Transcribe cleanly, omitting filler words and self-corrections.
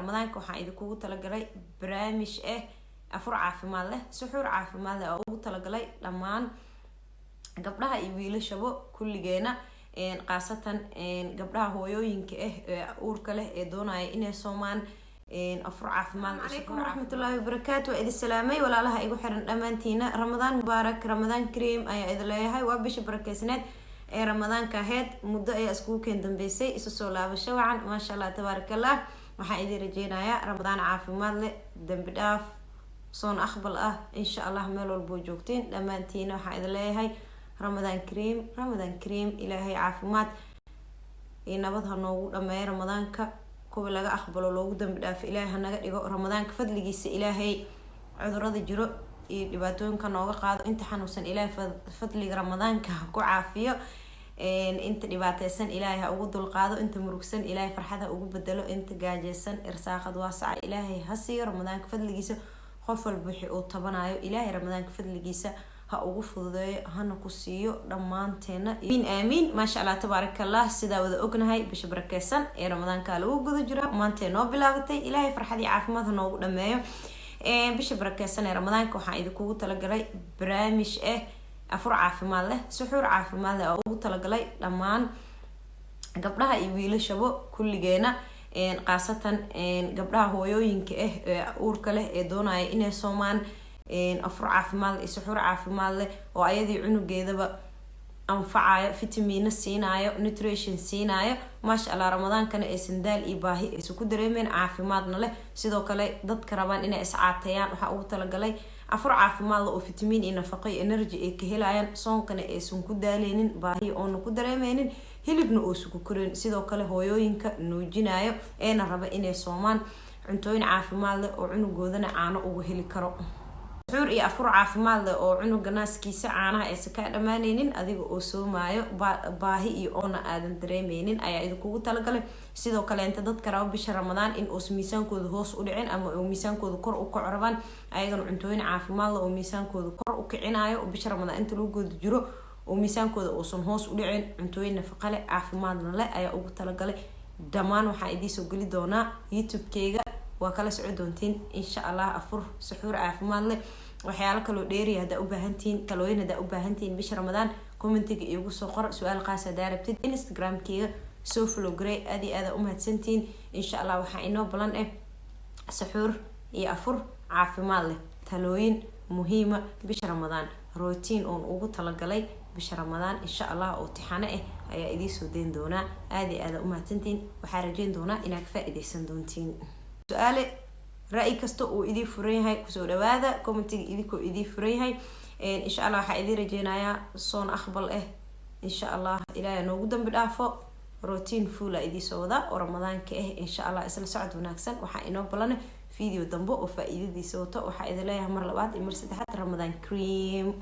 Ramadaanka waxaan idinkugu talagalay barnaamij afur caafimaad leh, suxuur caafimaad leh oo ugu talagalay dhammaan gabdhaha iyo wiilashaba kulligeena, khaasatan gabdhaha hooyooyinka ah ee uurka leh ee doonaya inay soomaan afur caafimaad. Calaykum waraxmatullaahi wabarakaatu. Waa idin salaamay, walaalaha igu xiran dhammaantiina. Ramadaan mubaarak, Ramadaan kariim ayaa idin leeyahay. Waa bisha barakeysneed ee Ramadaanka aheyd. Muddo ayaa iskugu keen dambeysay, isu soo laabasho wacan. Maasha Allah, tabaaraka Allah. Waxaan idin rajeynayaa Ramadaan caafimaad leh, dambi dhaaf, soon aqbal ah, insha Allah. Meel walboo joogtiin dhammaantiina waxaan idin leeyahay Ramadaan kariim, Ramadaan kariim. Ilaahay caafimaad iyo nabad ha noogu dhameeyo Ramadaanka. Kuwa laga aqbalo, loogu dambi dhaafo, Ilaahay hanaga dhigo. Ramadaanka fadligiisa Ilaahay cudurada jiro iyo dhibaatooyinka nooga qaado. Inta xanuunsan Ilaahay fadliga Ramadaanka ha ku caafiyo. Inta dhibaateysan Ilaahay ha ugu dulqaado. Inta murugsan Ilaahay farxad ha ugu bedelo. Inta gaajeysan irsaaqad waasaca Ilaahay ha siiyo. Ramadaanka fadligiisa qof walba wixii uu tabanayo Ilaahay Ramadaanka fadligiisa ha ugu fududeeyo, hana ku siiyo dhammaanteena. Aamiin, aamiin. Maasha Allah, tabaaraka Allah. Sidaa wada ognahay, bisha barakeysan ee Ramadaanka lagu guda jira, maantay noo bilaabatay. Ilaahay farxad iyo caafimaad ha noogu dhameeyo. Bisha barakeysan ee Ramadaanka waxaan idinkugu talagalay barnaamij afur caafimaad leh, suxuur caafimaad leh oo ugu talagalay dhammaan gabdhaha iyo wiilashaba kulligeena, khaasatan gabdhaha hooyooyinka ah ee uurka leh ee doonaya inay soomaan afur caafimaad leh iyo suxuur caafimaad leh oo ayadii cunugeedaba anfacayo, fitamiino siinayo, nutrition siinayo. Maasha Allah, Ramadaankana aysan daal iyo baahi aysan ku dareemeyn, caafimaadna leh. Sidoo kale dadka rabaan inay iscaateeyaan waxaa ugu talagalay afur caafimaad leh oo fitamiin iyo nafaqo iyo energy ay ka helayaan, soonkana aysan ku daaleynin, baahi oona ku dareemeynin, hilibna uusan ku koreyn. Sidoo kale hooyooyinka nuujinayo eena raba inay soomaan, cuntooyin caafimaad leh oo cunugoodana caano ugu heli karo, suxuur iyo afur caafimaad leh oo cunuga naaskiisa caanaha aysan kaa dhammaaneynin adiga oo soomaayo, baahi iyo oona aadan dareemeynin ayaa idinkugu talagalay. Sidoo kaleenta dadka raba bisha Ramadaan in uusan miisaankooda hoos u dhicin ama uu miisaankooda kor u kaco rabaan, ayagana cuntooyin caafimaad leh oo miisaankooda kor u kicinayo oo bisha Ramadaan inta lagu guda jiro oo miisaankooda uusan hoos u dhicin, cuntooyin nafaqa leh, caafimaadna leh ayaa ugu talagalay. Dhammaan waxaan idiinsoo geli doonaa YouTube-keyga, waa kala soco doontiin, insha Allah. Afur, suxuur caafimaad leh, waxyaalo kaloo dheeriya haddaa ubaahantihiin, talooyin haddaa ubaahantihiin bisha Ramadaan, commentiga iigu soo qor. Su-aal qaas haddaa rabtid, Instagram-keyga soo follow garey. Aad iyo aada umahadsantihiin. Insha Allah waxaa inoo balan suxuur iyo afur caafimaad leh, talooyin muhiima bisha Ramadaan, routine oon ugu talagalay bisha Ramadaan, insha Allah, oo tixano ah ayaa idiinsoo dayn doonaa. Aada iyo aada umahadsantihiin. Waxaa rajeyn doonaa inaad ka faa-ideysan doontiin. Su-aale, ra-yi kasta uu idii furan yahay, kusoo dhawaada commentiga idinkoo idii furan yahay. Insha Allah waxaa idiin rajeynayaa soon aqbal ah, insha Allah. Ilaahay noogu dambi dhaafo. Routine fuula idiisoo wadaa oo Ramadaanka ah, insha Allah. Isla socod wanaagsan. Waxaa inoo balana video dambe oo faa-iidadiisa wato. Waxaa idin leeyahay mar labaad iyo mar saddexaad, Ramadaan kariim.